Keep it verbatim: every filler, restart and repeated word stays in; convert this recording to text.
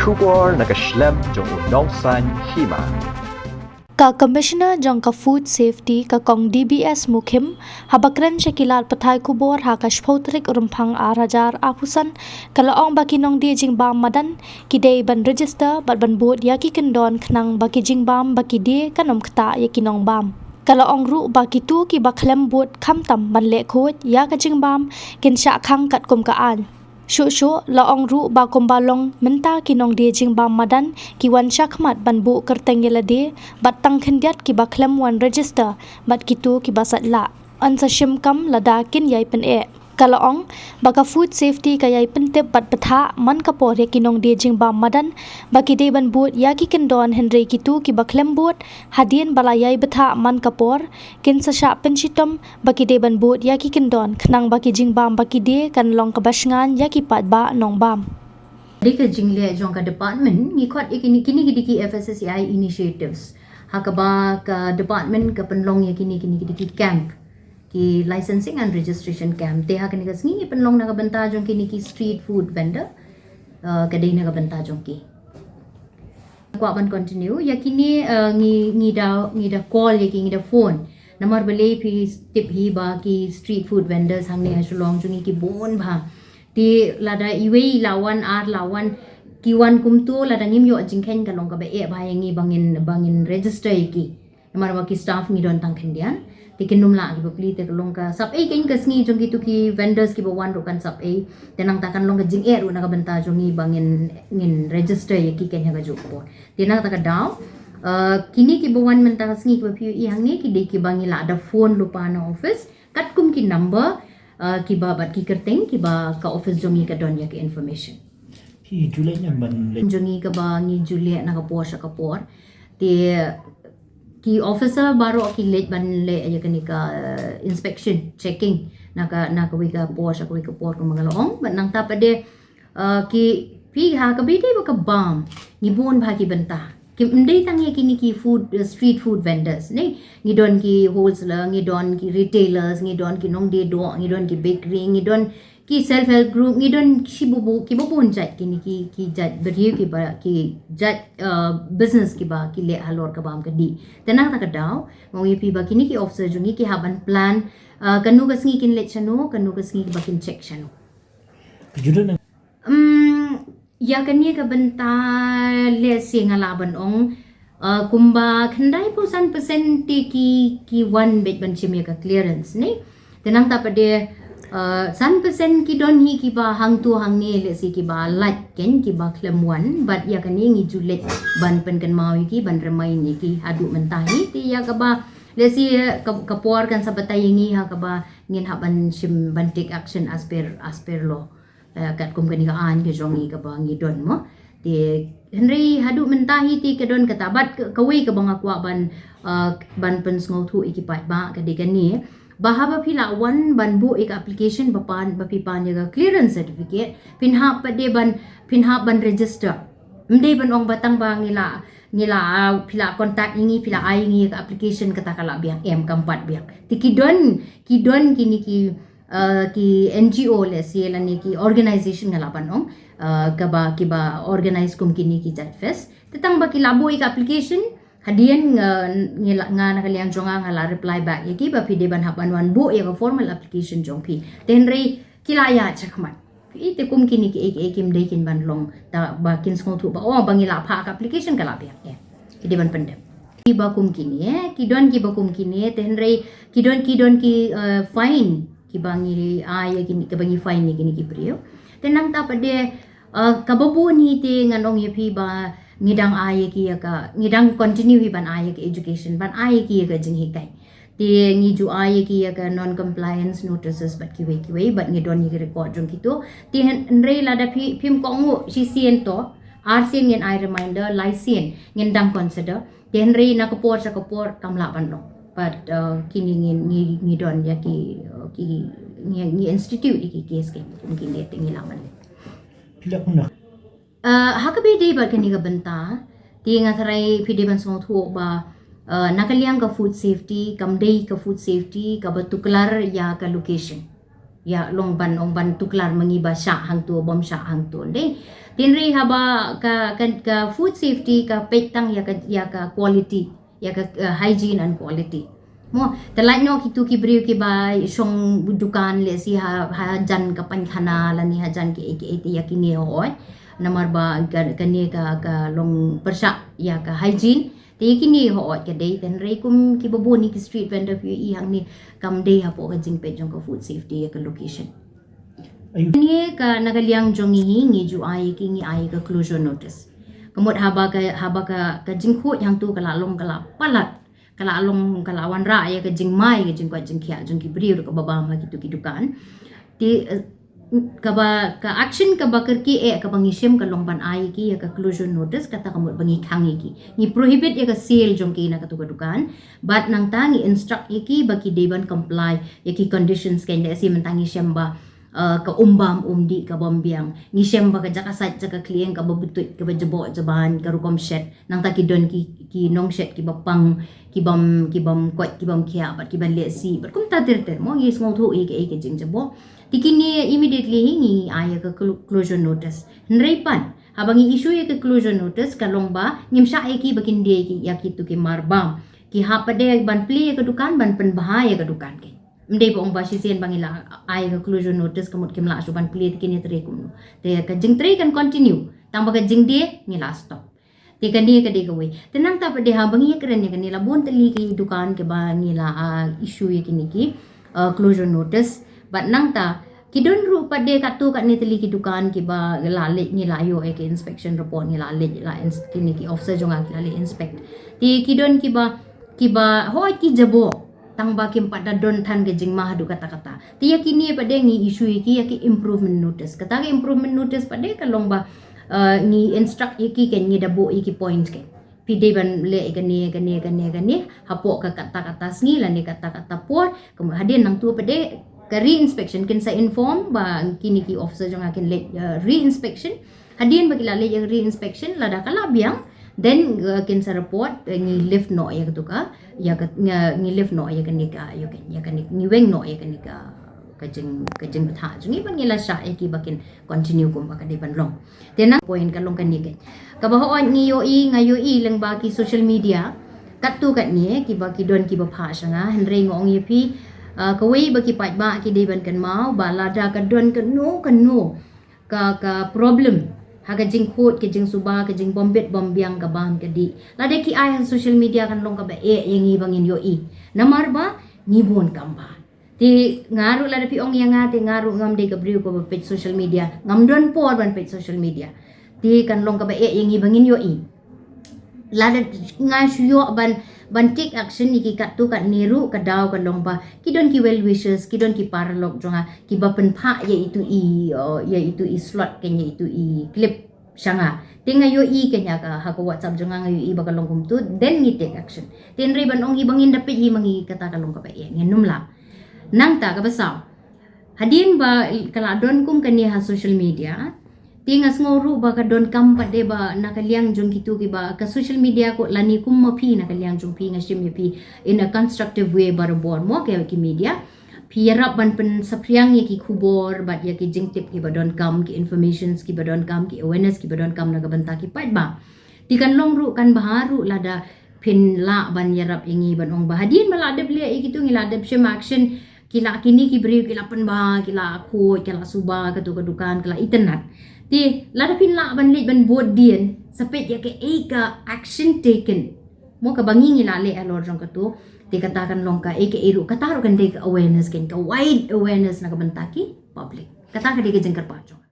Khubor na ka shlem jong u nongsan hima. Ka Commissioner jong ka Food Safety, ka Kong D B S Mukhim, haba kren sha ki lad pathai khubor ha ka shiphew tarik u Rymphang ar hajar arphew san, ka la ong ba ki nongdie jingbam madan ki dei ban register bad ban bud ïa ki kyndon khnang ba ki jingbam ba ki die kan ym ktah ïa ki nongbam. Ka la ong ruh ba kito kiba khlem bud khamtam ban leh khuid ïa ka jingbam kin shah khang katkum ka aiñ. Shuh shuh la ong ruh ba kumba long mynta ki nongdie jingbam madan ki wan shakhmat ban buh kyrteng ïa lade bad tang khyndiat kiba khlem wan register bad kito kiba sait lah, yn sa shim kam lada kin ïai pyneh. Ka la ong ba ka Food Safety ka ïai pyntip bad bthah man ka por ïa ki nongdie jingbam madan ba ki dei ban bud ïa ki kyndon, hynrei kito kiba khlem bud, hadien ba la ïai bthah man ka por, kin sa shah pynshitom ba ki dei ban bud ïa ki kyndon khnang ba ki jingbam ba ki die kan long kaba shngaiñ ïa ki paidbah nongbam. Dei ka jingleh jong ka department, ngi khot ïa kine, kine ki dei ki F S S A I initiatives. Ha kaba ka department ka pynlong ïa kine, kine ki dei ki camp, ki licensing and registration camp. Te ha kane ka sngi ngi pynlong na ka bynta jong kine ki street food vendor. Uh, ka dei na ka bynta jong ki. Kwah ban continue ïa kine, uh, ngi, ngi da, ngi da call ïa ki, ngi da phone. Namar balei phi tip hi ba ki street food vendors hangne ha Shillong jong ngi ki bun bha. Te lada iwei la wan, ar la wan, ki wan kumto, lada ngim ïoh jingkheiñ ka long kaba eh bha ïa ngi ba ngin, ba ngin register ïa ki. Namar ba ki staff ngi don tang khyndiat. Te kin ym lah kiba plie, te ka long ka sap ei keiñ ka sngi jong kito ki vendors kiba wan ruh kan sap ei. Te nangta kan long ka jingeh ruh na ka bynta jong ngi ba ngin, ngin register ïa ki keiñ ha kajuh ka por. Te nangta ka daw, uh, kine kiba wan mynta ka sngi kiba phi ïohi hangne ki dei kiba ngi la da phone lypa na office katkum ki number, uh, kiba bad ki kyrteng kiba ka office jong ngi ka don ïa ka information. Phi ju leit ne em ban leit? Jong ngi kaba ngi ju leit na ka por sha ka por. Te ki officer baroh ki leit ban leh ïa kane ka, uh, inspection, checking na ka, na kawei ka por sha kawei ka por kumba nga la ong. Bad nangta pat de, uh, ki, phi, ha kaba ïadei bad ka bam, ngi bun bha ki bynta. Kim dei tang ïa kine ki food, uh, street food vendors ne. Ngi don ki wholesaler, ngi don ki retailers, ngi don ki nongdie doh, ngi don ki bakery, ngi don ki self help group, ngi don shi bubu, kiba bun jait kine ki, ki jait briew kiba, ki jait, uh, business kiba ki leh halor ka bam ka dih. Te nangta ka daw, nga ong ïa phi ba kine ki officer jong ngi ki hap ban plan, uh, kano ka sngi kin leit shano, kano ka sngi ba kin check shano. Ka ju don na Um, ïa kane ka bynta lehse nga lah ban ong, uh, kumba khyndai phew san percent te ki, ki wan beit ban shim ïa ka clearance ne. Te nangta pat de, uh, san percent ki don hi kiba hangto hangne lehse kiba lait keiñ kiba khlem wan, bad ïa kane ngi ju leit ban pynkynmaw ïa ki, ban remind ïa ki haduh mynta hi. Te ïa kaba lehse ka, ka por kan sa batai ïa ngi ha kaba ngin hap ban shim, ban take action as per, as per law. Eh, katkum kane ka aiñ ka jong ngi kaba ngi don mo. Te hynrei haduh mynta hi te ka don kata bad ka, kawei kaba nga kwah ban, eh, ban pynsngewthuh ïa ki paidbah ka dei kane. Ba haba phi la wan ban buh ïa ka application ba pan, ba phi pan ïa ka clearance certificate, phin hap pat de ban, phin hap ban register. Ym dei ban ong ba tang ba ngi la, ngi la, ah, phi la contact ïa ngi, phi la ai ïa ngi ïa ka application kata ka la biang, em, kam pat biang. Te ki don, ki don kine ki uh, ki N G O lehse lane ki organization nga lah ban ong, uh, kaba, kiba organize kum kine ki jait fest. Te tang ba ki la buh ïa ka application, hadien, uh, ngi la, nga na ka liang jong nga nga la reply back ïa ki ba phi dei ban hap ban wan buh ïa ka formal application jong phi. Te hynrei ki la ïaid shakhmat. Phi te kum kine ki, ki, kim dei kin ban long, ta ba kin sngewthuh ba, oh, ba ngi la phah ka application ka la biang. Eh, ki dei ban pyndep. Kiba kum kine, ki don kiba kum kine, te hynrei ki don, ki don ki, uh, fine kiba ngi ai ïa kine, kiba ngi fine ïa kine ki briew. Te nangta pat de, uh, kaba bun hi te ngan ong ïa phi ba ngi dang ai ïa ki ïa ka, ngi dang continue hi ban ai ïa ka education, ban ai ïa ki ïa ka jinghikai. Te ngi ju ai ïa ki ïa ka non compliance notices bad kiwei kiwei, bad ngi don ïa ki record jong kito. Te hynrei lada phi, phim kohnguh shisien to, arsien ngin ai reminder, laisien ngin dang consider. Te hynrei na ka por sha ka por kam lah ban long. Bad, uh, kine ngi, ngi, ngi don ïa ki, uh, ki, ngi, ngi institute ïa ki case, ki, ngi, ngi, te ngi lah ban leh. Phi lah kumno? Uh, ha kaba ïadei bad kane ka bynta, te nga tharai phi dei ban sngewthuh ba, uh, na ka liang ka food safety, kam dei ka food safety kaba tuklar ïa ka location. ïa long ban ong ban tuklar ma ngi ba shah hangto bym shah hangto dei. Tynrai haba ka, ka, ka food safety ka peit tang ïa ka, ïa ka quality, ïa ka, uh, hygiene and quality. Mo, te lait noh kito ki briew kiba shong dukan lehse ha, hajan ka painkhana lane hajan ki, ki, ki, ïa kine hoi. Namar ba ka, kane ka, ka long pyrshah ïa ka hygiene. Te kine hoi ka dei, tynrai kum kiba bun ki street vendor phi ïohi hangne kam dei hapoh ka jingpeit jong ka food safety ïa ka location. Kane ka na ka liang jong ngi hi, ngi ju ai ki, ngi ai ka closure notice. Ka mut haba ka, haba ka, ka jingkhuid hangto ka la long ka la palat, ka la long ka la wanrah ïa ka jingmai, ka jingkoit jingkhiah jong ki briew ruh kaba bam ha kito ki dukan. Te, eh, kaba, ka action kaba kyrkieh kaba ngi shem ka long ban ai ki ïa ka closure notice, kata ka mut ba ngi khang ïa ki, ngi prohibit ïa ka sale jong ki na kato ka dukan. Bad nangta ngi instruct ïa ki ba ki dei ban comply ïa ki conditions, kan lehse mynta ngi shem ba, uh, ka um bam um dih ka bym biang, ngi shem ba ka jaka sait jaka khlieng kaba btuit kaba jaboh jaban ka rukom shet, nangta ki don ki, ki nongshet kiba pang, ki bym, ki bym koit ki bym khiah bad kiba lehse bad kumta ter ter mo, ngi sngewthuh ïa ka, ïa ka jingjaboh. Te kine immediately hi ngi ai ïa ka clo-, closure notice. Hynrei pat haba ngi issue ïa ka closure notice ka long ba ngim shah ïa ki ba kin die ki ïa kito ki mar bam. Ki hap pat de ban plie ïa ka dukan, ban pynbha ïa ka dukan ki. Ym dei ba ong ba shisien ba ngi la ai ka closure notice ka mut kim lah shuh ban plie, te kine trei kumno? Te ka jingtrei kan continue, tang ba ka jingdie ngi la stop. Te kane ka dei kawei. Te nangta pat de haba ngi ïakren ïa kane, la bun tylli ki dukan kiba ngi la, ah, issue ïa kine ki, ah, closure notice. Bad nangta ki don ruh pat de katto katne tylli ki dukan kiba la leit, ngi la ïoh ïa ka inspection report, ngi la leit, la ins-, kine ki officer jong nga ki la leit inspect. Te ki don kiba, kiba hoi ki jaboh, tang ba kim pat da don than ka jingma haduh katta katta. Te ïa kine pat de ngi issue ïa ki ïa ki improvement notice. Kata ka improvement notice pat de ka long ba, uh, ngi instruct ïa ki, kan, ngi da buh ïa ki points, kan. Phi dei ban leh ïa kane, kane, kane, kane hapoh ka katta katta sngi lane katta katta por. Ka mut hadien nangta pat de ka re-inspection, kin sa inform ba kine ki officer jong nga kin leit, uh, re-inspection. Hadien ba ki la leit ïa re-inspection, lada ka la biang, then, uh, kin sa report, uh, ngi lift noh ïa kato ka, ïa ka, nga, ngi lift noh ïa kane ka, ïa ka, ïa kane, ngi weng noh ïa kane ka, ka jing, ka jingbthah jong ngi, bad ngi la shah ïa ki ba kin continue kumba ka dei ban long. Te nang point ka long kane, kan. Kaba hoi ngi ïohi, nga ïohi lyngba ki social media katto katne kiba ki don kiba phah sha nga, hynrei nga ong ïa phi, ah, kawei ba ki paidbah ki dei ban kynmaw ba lada ka don kano kano ka, ka problem ha ka jingkhuid, ka jingsuba, ka jingbym bit bym biang, ka bam ka dih, lada ki ai ha social media kan long kaba eh ïa ngi ba ngin ïohi. Namar ba ngi bun kam bha. Te nga ruh lada phi ong ïa nga, te nga ruh ngam dei ka briew kaba peit social media, ngam don por ban peit social media. Te kan long kaba eh ïa ngi ba ngin ïohi. Lada nga shu ïoh ban, ban take action ïa ki katto katne ruh, ka daw ka long ba ki don ki well wishers, ki don ki paralok jong nga kiba pynphah ïa itu i, uh, ïa itu i slot, kan, ïa itu i clip sha nga. Te nga ïohi, kan, ïa ka, ha ka WhatsApp jong nga, nga ïohi ba ka long kumtu, then ngi take action. Te hynrei ban ong hi ba ngin da peit hi ma ngi, kata ka long kaba eh, ngin ym lah. Nangta kaba saw, hadien ba ka la don kum kane ha social media, te nga sngew ruh ba ka donkam pat de ba na ka liang jong kito kiba, ka social media ko lane kum ma phi na ka liang jong phi, nga shim ïa phi in a constructive way barabor mo, ki, ki media. Phi ïarap ban pynsaphriang ïa ki khubor bad ïa ki jingtip kiba donkam, ki informations kiba donkam, ki awareness kiba donkam na ka bynta ki paidbah. Te kan long ruh, kan bha ruh lada phin lah ban ïarap ïa ngi ban ong ba hadien ba la dep leh ïa kito, ngi la dep shim action, ki la, kine ki briew ki la pynbha, ki la khuid, ki la suba kato ka dukan, ki la itynnad. Te lada phin lah ban leit ban bud dien, sa peit ïa kaei ka action taken mo, kaba ngi ngi la leh halor jong kato. Te kata kan long kaei kaei ruh, kata ruh kan dei ka awareness, kan, ka wide awareness na ka bynta ki public. Kata ka dei ka jingkyrpad jong